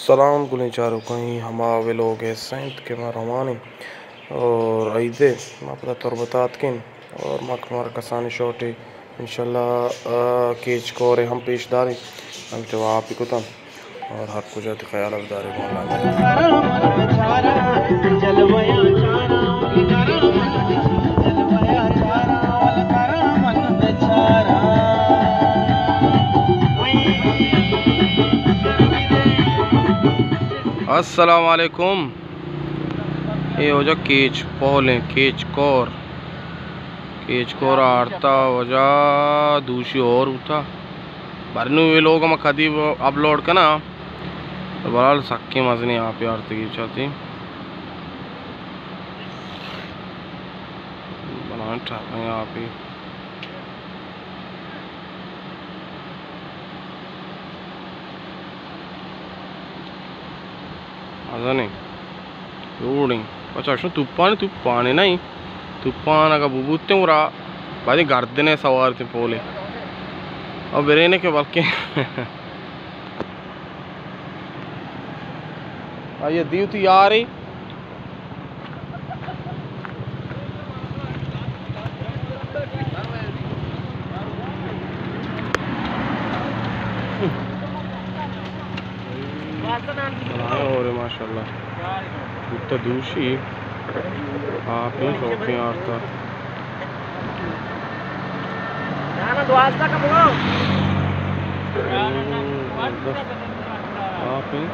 سلام گلیں چاروکاں، ہما ویلوگ ءِ سنت کہ ما روان ایں اور عید ءَ ما پدا تربت ءَ آتکیں اور ما کمار کسانی شوٹے انشاءاللہ، آ، کیچ کور ءَ ہم پیش داریں، ہم جواب بھی کتاں اور ہر کجا تی خیال ءَ بدارے گوں اللہ۔ السلام علیکم۔ اے واجہ کیچ پولیں، کیچ کور۔ کیچ کور آرتا واجہ دوشی اور بوتا۔ برنو ویلوگ ما کدی اپلوڈ کناں۔ تو بہرحال سکیں مزنیں آپے آرتگی چاتی۔ بلائیں ٹرپیں آپے۔ مزنیں۔ جوڑیں۔ پچا شو توپانے، توپانے نہیں۔ توپان اگا ببوتیں ورا، بعدی گردنے سوار تھے پولے۔ اور برینے کے بلکہ آئیے دیو تی یاری۔ اور ماشاءاللہ۔ بوتا دوشی۔ آپ ہی شوقیں آرتا۔ آپ ہی۔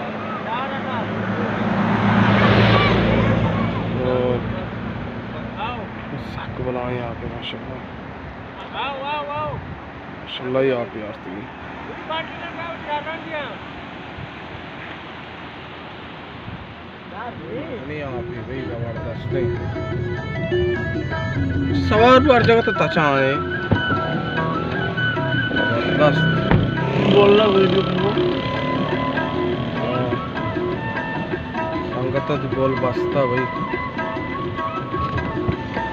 اور سک بلائیں آپ ہی ماشاءاللہ۔ ماشاءاللہ یہ آپ ہی آرتی۔ نہیں، آپ ہی بھائی زبردست ہے۔ سوار بار جگہ تو تچا ہے۔ زبردست۔ بولنا ویڈیو کو۔ ہاں۔ سنگت تو بول بستا بھائی۔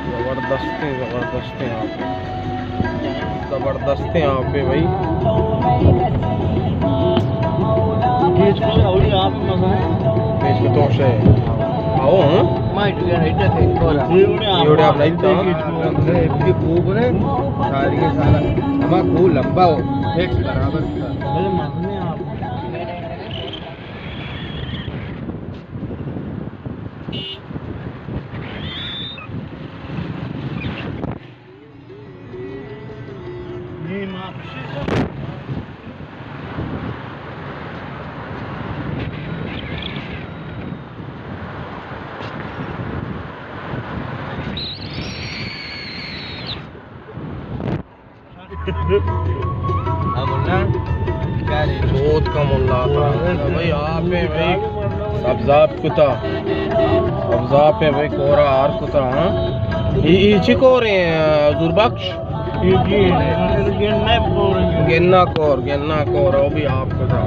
زبردستیں، زبردستیں آپ۔ زبردستیں آپ ہے بھائی۔ کیچ کور اوڑی آپ مزہ ہے۔ کیچ کور تو شے۔ آؤ، ہاں۔ ما ایٹو یار ایٹا تے کورا۔ یہ اوڑی آپ نہیں تا۔ ایک کے کو بنے۔ ساری کے سارا۔ ہما کو لمبا ہو۔ ایک برابر تھا۔ بھلے مزنے آپ۔ چوت کا ملا تھا۔ بھائی، آپ ہیں بھائی۔ سبزاب کتا۔ سبزاب ہے بھائی، کورا آر کتا، ہاں۔ یہ، یہ چی کور ہیں، حضور بخش؟ یہ، یہ، گننا کور ہیں۔ گننا کور، گننا کور، وہ بھی آپ کتا۔